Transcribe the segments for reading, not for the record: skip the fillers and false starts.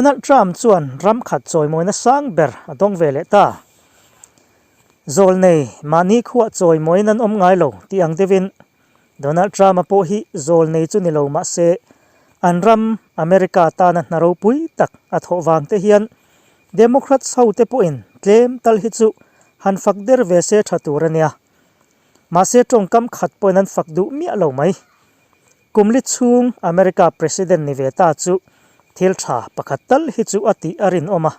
Donald Trump chuan ram khat chawimawina sang ber a dawng ve leh ta. Zawlnei mahni khuah chawimawiin an awm ngai lo tih ang deuhin Donald Trump-a pawh hi zawlnei chu ni lo mah se an ram America tana hna ropui tak a thawh vang te hian Democrats hote pawhin tlem tal hi chu han fak der ve se tha tur a nia. Mahse tawngkam khat pawhin an fak duh miah lo mai. Kum li chhung America President ni ve ta chu thil tha pakhat tal hi chu a tih a rinawm a,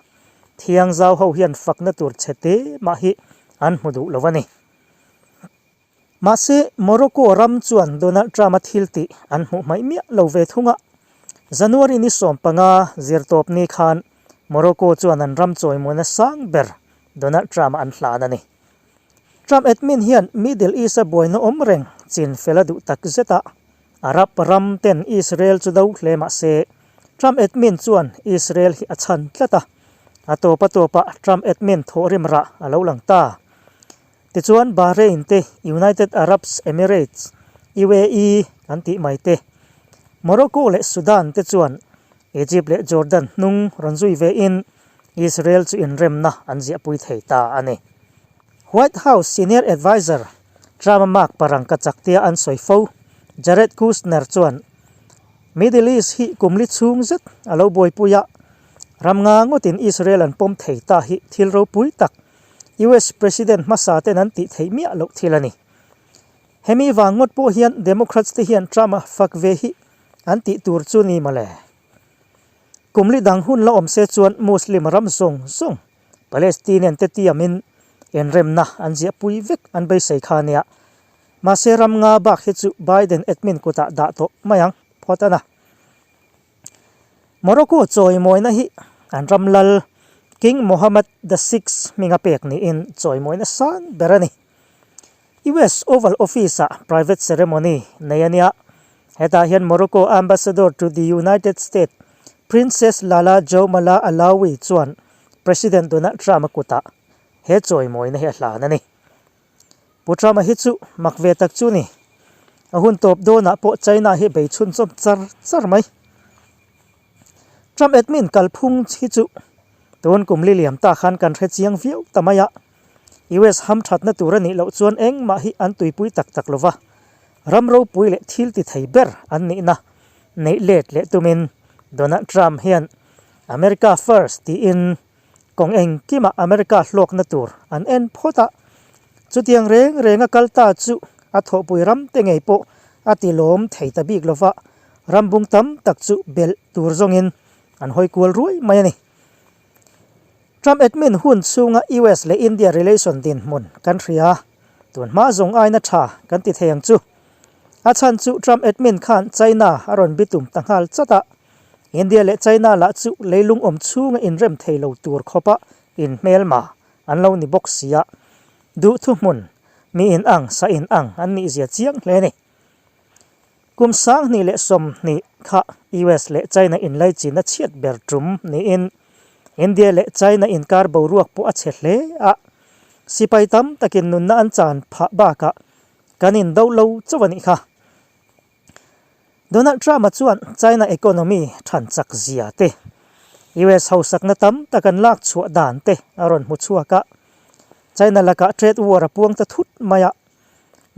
thiang zau ho hian fakna tur chhe te mah hi an hmu duh lo a ni. Mahse, Morocco ram chuan Donald Trump-a thil tih an hmuh hmaih miah lo ve thung a. January ni 15 zirtawp ni khan Morocco chuan an ram chawimuana sang ber Donald Trump-a an hlan a ni. Trump admin hian Middle East-a buaina awm reng chin fel a duh tak zet a, Arab ram ten Israel chu do hle mah se, Trump admin chuan Israel hi a chhan tlat a, a tawp a tawpah Trump admin thawhrim rah a lo lang ta. Tichuan Bahrain te, United Arabs Emirates, UAE, an tih mai te, Morocco leh Sudan te chuan Egypt leh Jordan hnung rawn zui ve in Israel chu inremna an ziahpui thei ta a ni. White House senior adviser Trump-a mark parang ka chak tia an sawi fo, Jared Kushner chuan Middle East hi kum li chhung zet a lo buaipui a, ram nga ngawtin Israel an pawm thei ta hi thil ropui tak US President hmasa ten an tih theih miah loh thil a ni. Hemi vang ngawt pawh hian Democrats te hian Trump-a fak ve hi An tih tur chu ni mawle. Kum li dang hun la awm se chuan Muslim ram zawng zawng Palestinian te tiamin inremna an ziahpui vek an beisei kha nia. Mahse ram nga bak hi chu Biden admin kutah dah tawh mai ang phawt a na. Morocco chawimawina hi an ram lal King Mohammed the Sixth hminga pek niin chawimawina sang ber a ni. US Oval Office-ah private ceremony nei a nia. Hetah hian Morocco Ambassador to the United States Princess Lala Joumala Alaoui chuan President Donald Trump-a kutah he chawimawina hi a hlan a ni. Pu Trump-a hi chu mak ve tak chu ni. A hun tawp dawnah pawh China hi bei chhunchawm char char mai. Trump admin kalphung hi chu tun kum li liam ta khan kan hre chiang viau ta mai a. US hamthatna tur a nih loh chuan engmah hi an tuipui tak tak lo va, ram ropui leh thil ti thei ber an nihna neih let leh tumin Donald Trump hian America First tiin kawng engkimah America hlawkna tur an en phawt a, chutiang reng renga kal ta chu a thawhpui ram te ngei pawh a ti lawm thei ta bik lo va, ram bung tam tak chu belh tur zawngin an hawi kual ruai mai a ni. Trump admin hun chhunga US leh India relation dinhmun kan hria, tun hma zawng aina tha kan ti thei ang chu. A chhan chu Trump admin khan China a rawn bitum ta nghal chat a, India leh China lah chu leilung awm chhunga inrem thei lo tur khawpa inhmelma an lo ni bawk sia, duh thuhmun, mi in ang sa in ang an nih zia chiang hle a ni. Kum 2020 kha US leh China inlaichin a chhiat ber tum niin India leh China inkar boruak pawh a chhe hle a, sipai tam takin nunna an chan phah bakah kan indo lo chauh a nih kha. Donald Trump-a chuan China economy than chak zia te, US hausakna tam tak an lak chhuah dan te a rawn hmu chhuak a, China lakah trade war a puang ta thut mai a.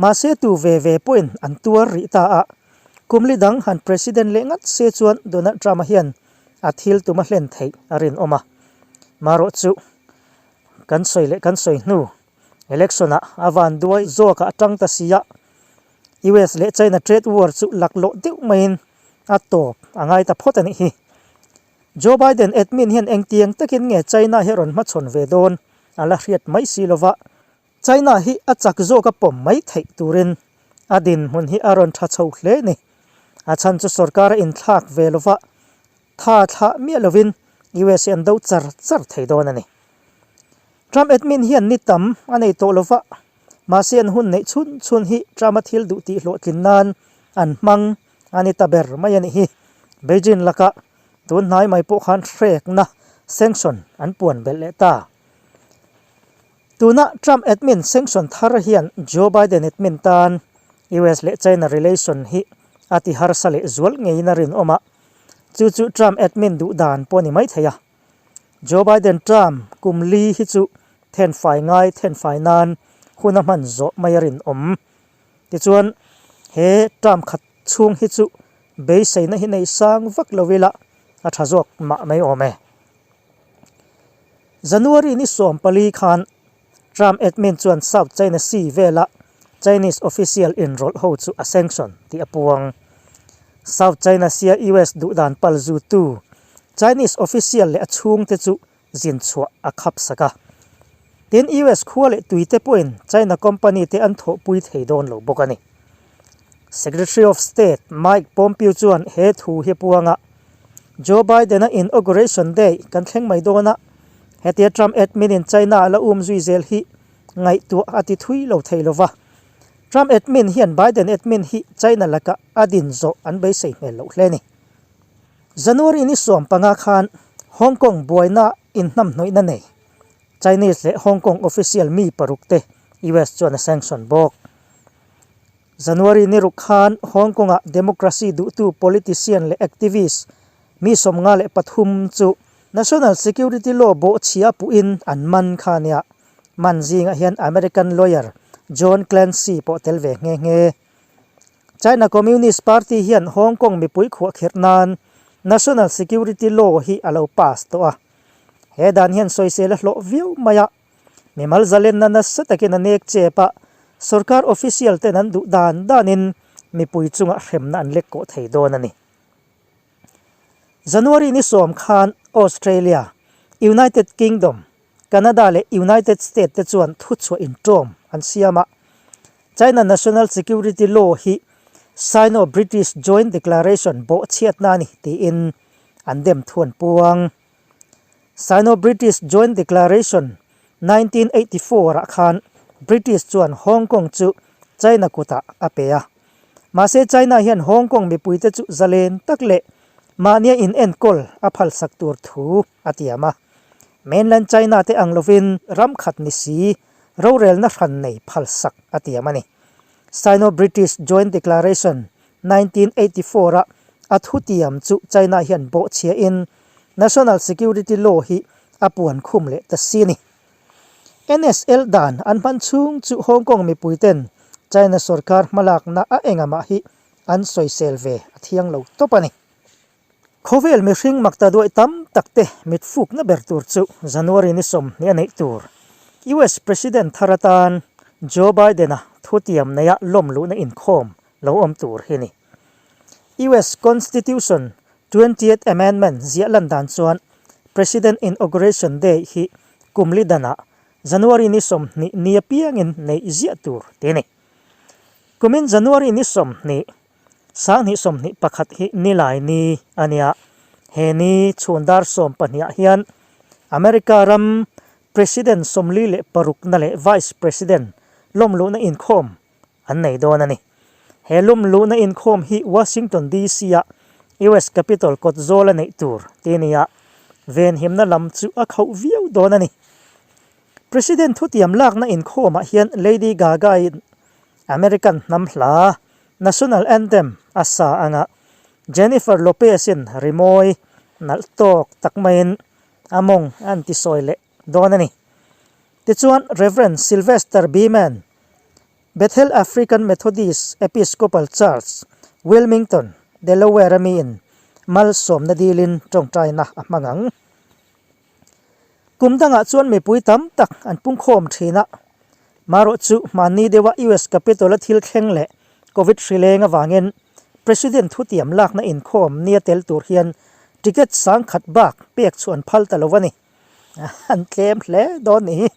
Mahse tu ve ve pawhin an tuar rih ta a, kum li dang han President leh ngat se chuan Donald Trump-a hian a thil tum a hlen theih a rinawm a. Marawh chu kan sawi leh kan sawi hnu election-ah a van duai zawkah a tang ta si a, US leh China trade war chu laklawh deuh maiin a tawp a ngai ta phawt a nih hi. Joe Biden admin hian engtiang takin nge China hi a rawn hmachhawn ve dawn a la hriat mai si lova, China hi a chak zawk a pawm mai theih turin a dinhmun hi a rawn tha chho hle ni. A chhan chu sorkar a inthlak ve lova, tha thlah miah lovin US hi an do char char thei dawn a ni. Trump admin hian ni tam a nei tawh lova, mahse an hun neih chhun chhun hi Trump-a thil duh tih hlawhtlin nan an hmang a ni ta ber mai a nih hi. Beijing lakah tun hnai mai pawh khan hrekna, sanction, an puan belh leh ta. Tuna Trump admin sanction thar hian Joe Biden admin tan US leh China relation hi a ti harsa leh zual ngeiin a rinawm a. Chu chu Trump admin duh dan pawh a ni maithei a. Joe Biden term kum li hi chu thenfai ngai thenfai nan hun a hman zawh mai a rinawm. Tichuan, he term khat chhung hi chu beiseina hi nei sang vak lo ila a tha zawk mah mai awm e. January ni 14 khan Trump admin chuan South China Sea vela Chinese official inrawlh ho chu a sanction tih a puang. South China Sea-a US duhdan pal zutu Chinese official leh a chhungte chu zin chhuah a khap sak a. Tin, US khua leh tuite pawhin China company te an thawhpui thei dawn lo bawk a ni. Secretary of State Mike Pompeo chuan he thu hi a puang a, Joe Biden-a inauguration day kan thleng mai dawn a, hetia Trump admin in China a la um zui zel hi ngaihtuah a ti thui lo thei lo va. Trump admin hian Biden admin hi China lakah a din zawh an beisei hmel loh hle a ni. January ni 15 khan Hong Kong buaina inhnamhnawihna nei Chinese leh Hong Kong official mi paruk te US chuan a sanction bawk. January ni ruk khan Hong Kong-ah democracy duhtu politician leh activist mi 53 chu National Security Law bawhchhia puhin an man kha nia. Man zingah hian American lawyer John Clancy pawh tel ve nghe nghe. China Communist Party hian Hong Kong mipui khuahkhirh nan National Security Law hi a lo pass tawh a. He dan hian sawisel a hlawh viau mai a. Mimal zalenna nasa takin a nek chep a, sorkar official ten an duh dan danin mipui chungah hremna an lek kawh thei dawn a ni. January ni 10 khan Australia, United Kingdom, Canada leh United State te chuan thuchhuah inṭawm an siam a, China National Security Law hi Sino-British Joint Declaration bawhchhiatna a ni tiin an dem thu an puang. Sino-British Joint Declaration 1984 ah khan British chuan Hong Kong chu China kutah a pe a. Mahse China hian Hong Kong mipuite chu zalen tak leh mahnia inenkawl a phalsak tur thu a tiam a. Mainland China te ang lovin ram khat ni si rorelna hran nei phalsak a tiam a ni. Sino-British Joint Declaration 1984 a a thutiam chu China hian bawhchhiahin National Security Law hi a puan khum leh ta si a ni. NSL dan an hman chhung chu Hong Kong mipuiten China sorkar hmalakna a engamah hi an sawisel ve a thiang lo tawp a ni. Khawvel mihring makta duai tam tak te mit fukna ber tur chu January ni 20 a neih tur US President thar atan Joe Biden-a thutiam neia lawm luhna inkhawm lo awm tur hi ni. US Constitution Twentieth Amendment ziah lan dan chuan President Inauguration Day hi kum li danah January ni 20 ni apiangin neih ziah tur ti a ni. Kumin January ni 20, 2021 hi nilai ni a nia. He ni chhun dar 12 ah hian America ram President 46 na leh Vice President lawmluhna inkhawm an nei dawn a ni. He lum luhna inkhawm hi Washington DC-a US Capitol kawt zawl a neih tur ti a ni a, venhimna lam chu a khauh viau dawn a ni. President thutiam lakna inkhawmah hian Lady Gaga-in American hnam hla National Anthem a sa ang a, Jennifer Lopez-in rimawi nalh tawk tak maiin a mawng an tisawi leh dawn a ni. Tichuan Rev. Sylvester Beeman, Bethel African Methodist Episcopal Church, Wilmington, Delaware-a miin malsawmna dilin tawngtaina a hmang ang. Kum dangah chuan mipui tam tak an pungkhawm thin a, marawh chu hmanni deuha US Capitol-a thil thleng leh Covid hri leng avangin President thutiam lakna inkhawm nia tel tur hian ticket 10,000 bak pek chu an phal ta lo a ni. An tlem hle dawn ni hi.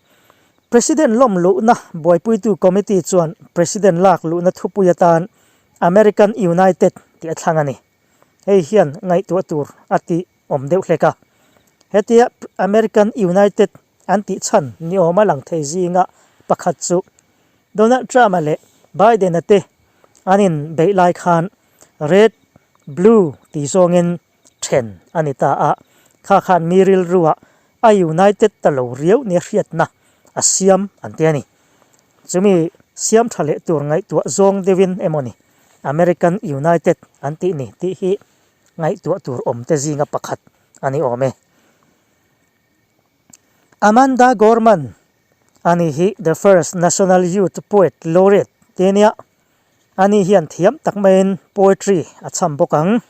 President lawm luhna buaipuitu committee chuan President lak luhna thupui atan American United tih a thlang a ni. Hei hian ngaihtuah tur a tih awm deuh hlek a. Hetia American United an tih chhan ni awma lang thei zinga pakhat chu Donald Trump-a leh Biden-a te an inbeih lai khan Red, Blue tih zawngin then a ni ta a, kha khan mi rilruah a united ta lo riau nia hriatna a siam an ti a ni. Chumi siam tha leh tur ngaihtuah zawng deuhin emaw ni American United an tih ni tih hi ngaihtuah tur awm te zinga pakhat a ni awm e. Amanda Gorman ani hi the first National Youth Poet Laureate te a nia. Ani hian thiam tak maiin poetry a chham bawk ang.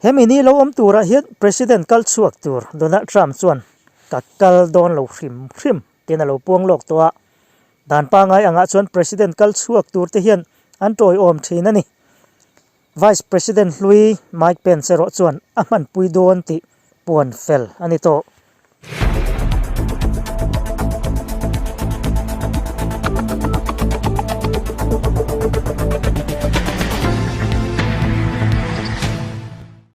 Hemi ni lo awm turah hian President kal chhuak tur Donald Trump chuan ka kal dawn lo hrim hrim tiin a lo puang lawk tawh a. Dan pangai angah chuan President kal chhuak tur te hian an tawiawm thin a ni. Vice President hlui Mike Pence erawh chuan a hmanpui dawn tih puan fel a ni tawh.